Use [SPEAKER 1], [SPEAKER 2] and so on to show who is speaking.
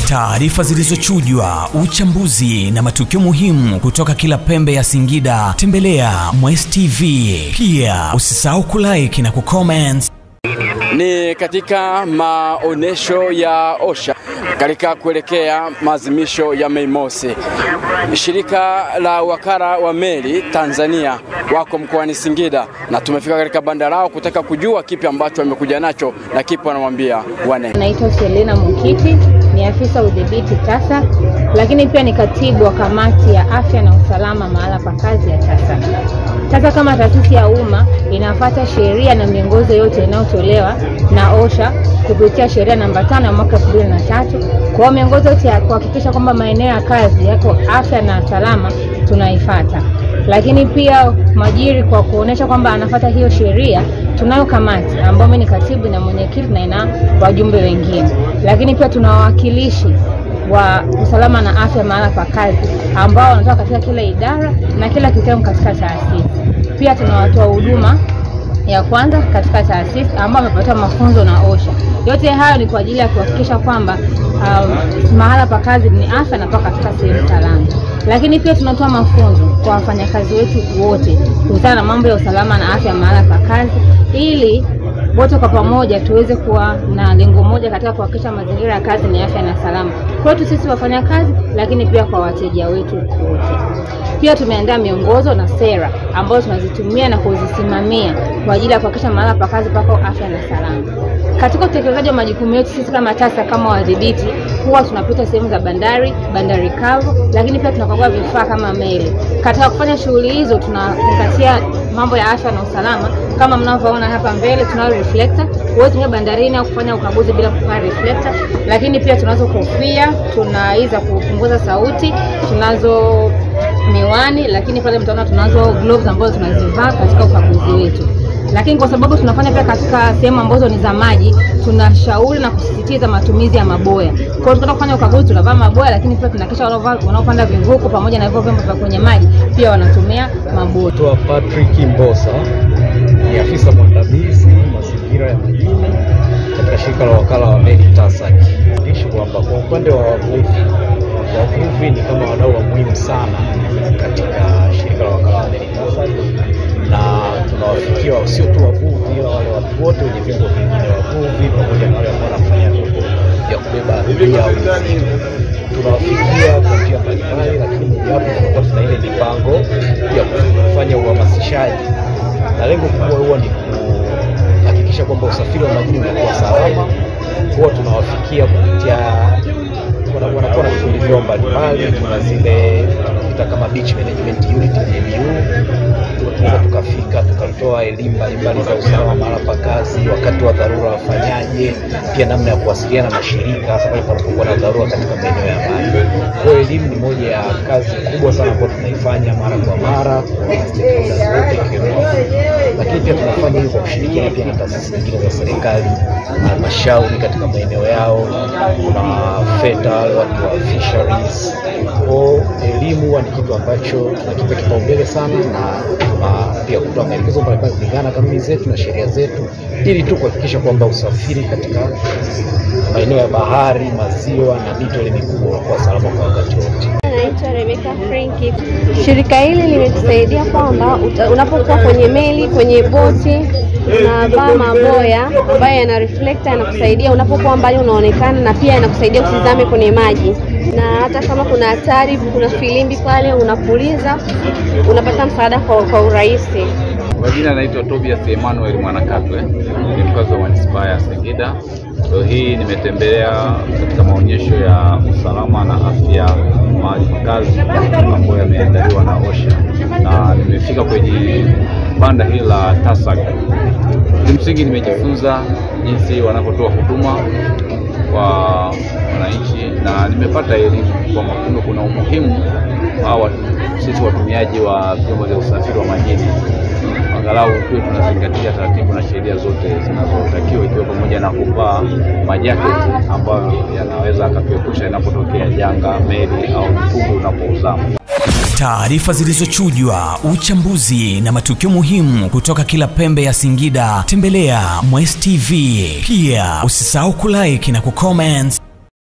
[SPEAKER 1] Taarifa zilizochujwa, uchambuzi na matukio muhimu kutoka kila pembe ya Singida. Tembelea Mwes TV. Pia usisahau kulike na kucomment.
[SPEAKER 2] Ni katika maonesho ya OSHA katika kuelekea maadhimisho ya Mei Mosi. Shirika la wakala wa meli Tanzania wako mkoani Singida na tumefika katika banda lao kutaka kujua kipi ambacho wamekuja nacho na kipi wanamwambia wane.
[SPEAKER 3] Naitwa Selena Mukiti, ni afisa udhibiti TASAC, lakini pia ni katibu wa kamati ya afya na usalama mahala pa kazi ya TASAC. TASAC kama taasisi ya umma inafuata sheria na miongozo yote inayotolewa na OSHA kupitia sheria namba 5 ya mwaka 2003. Kwa miongozo yote ya kuhakikisha kwamba maeneo ya kazi yako afya na salama tunaifuata. Lakini pia mwajiri kwa kuonesha kwamba anafuata hiyo sheria, tunayo kamati ambayo mimi ni katibu na mwenyekiti na ina wajumbe wengine. Lakini pia tuna wawakilishi wa usalama na afya mahala pa kazi ambao wanatoka katika kila idara na kila kitengo katika taasisi. Pia tuna watoa huduma ya kwanza katika taasisi ambao wamepata mafunzo na OSHA. Yote hayo ni kwa ajili ya kuhakikisha kwamba mahala pa kazi ni afya na paka katika sehemu salama. Lakini pia tunatoa mafunzo kwa wafanyakazi wetu wote kuhusiana na mambo ya usalama na afya mahala pa kazi, ili wote kwa pamoja tuweze kuwa na lengo moja katika kuhakikisha mazingira ya kazi ni afya na salama kwetu sisi wafanyakazi, lakini pia kwa wateja wetu wote. Pia tumeandaa miongozo na sera ambazo tunazitumia na kuzisimamia kwa ajili ya kuhakikisha mahala pa kazi pako afya na salama. Katika utekelezaji wa majukumu yetu sisi kama TASAC kama wadhibiti, huwa tunapita sehemu za bandari, bandari kavu, lakini pia tunakagua vifaa kama meli. Katika kufanya shughuli hizo tunazingatia mambo ya afya na usalama. Kama mnavyoona hapa mbele tunayo reflector. Huwezi kuingia bandarini au kufanya ukaguzi bila kuvaa reflector. Lakini pia tunazo kofia, tunaiza kupunguza sauti, tunazo miwani, lakini pale mtaona tunazo gloves ambazo tunazivaa katika ukaguzi wetu. Lakini kwa sababu tunafanya pia katika sehemu ambazo ni za maji, tunashauri na kusisitiza matumizi ya maboya. Kwa hiyo tunataka kufanya ukaguzi tunavaa maboya, lakini pia tunahakikisha wanaopanda vivuko pamoja na hivyo vyombo vya kwenye maji pia wanatumia maboya.
[SPEAKER 4] Naitwa Patrick Mbosa, ni afisa mwandamizi mazingira ya majini katika shirika la wakala wa meli TASAC. Nishu kwamba kwa upande wa wavuvi, wavuvi ni kama wadau wa muhimu sana katika shirika la wakala wa meli TASAC, na tunawafikia sio tu wavuvi ila wale watu wote wenye vyombo vingine, wavuvi pamoja na wale ambao wanafanya vyombo vya kubeba abiria au mizigo. Tunawafikia kwa njia mbalimbali, lakini mojawapo tunakuwa tuna ile mipango ya kufanya uhamasishaji, na lengo kubwa huwa ni kuhakikisha kwamba usafiri wa majini unakuwa salama. Huwa tunawafikia kupitia wanakuwa na vikundi vyao mbalimbali. Kuna zile tunaziita kama Beach Management Unit BMU, tunaweza tukafika tukatoa elimu mbalimbali za usalama mahala pa kazi, wakati wa dharura wafanyaje, pia namna ya kuwasiliana na mashirika hasa pale panapokuwa na dharura katika maeneo ya maji. Kwa hiyo elimu ni moja ya kazi kubwa sana ambayo tunaifanya mara kwa mara kwa stakeholders wote ikiwemo, lakini pia tunafanya hiyo kwa kushirikiana pia na taasisi nyingine za serikali, halmashauri katika maeneo yao, kuna FETA, watu wa fisheries. Kwa elimu huwa ni kitu ambacho tunakipa kipaumbele sana, na tuna pia kutoa maelekezo mbalimbali kulingana na kanuni zetu na sheria zetu, ili tu kuhakikisha kwamba usafiri katika maeneo ya bahari, maziwa na mito ile mikubwa unakuwa salama kwa wakati wote.
[SPEAKER 5] Naitwa Rebecca Frenki. Shirika hili limetusaidia kwamba unapokuwa kwenye meli, kwenye boti, unavaa maboya ambayo yana reflector, yanakusaidia unapokuwa mbali unaonekana, na pia yanakusaidia usizame kwenye maji. Na hata kama kuna hatari, kuna filimbi pale unapuliza, unapata msaada kwa urahisi.
[SPEAKER 6] Kwa jina naitwa Tobias Emmanuel Mwanakatwe, ni mkazi wa manispaa ya Singida. Leo hii nimetembelea katika maonyesho ya usalama na afya mahali pa kazi ambayo yameandaliwa na OSHA, na nimefika kwenye banda hili la TASAC. Kimsingi nimejifunza jinsi wanavyotoa huduma kwa wananchi, na nimepata elimu kwamba kumbe kuna umuhimu wa sisi watumiaji wa vyombo vya usafiri wa majini angalau tuwe tunazingatia taratibu na sheria zote zinazotakiwa, ikiwa pamoja na kuvaa majaketi ambayo yanaweza akatuepusha inapotokea janga, meli au mtumbwi unapozama.
[SPEAKER 1] Taarifa zilizochujwa, uchambuzi na matukio muhimu kutoka kila pembe ya Singida. Tembelea Mwes TV. Pia usisahau kulike na kucomment.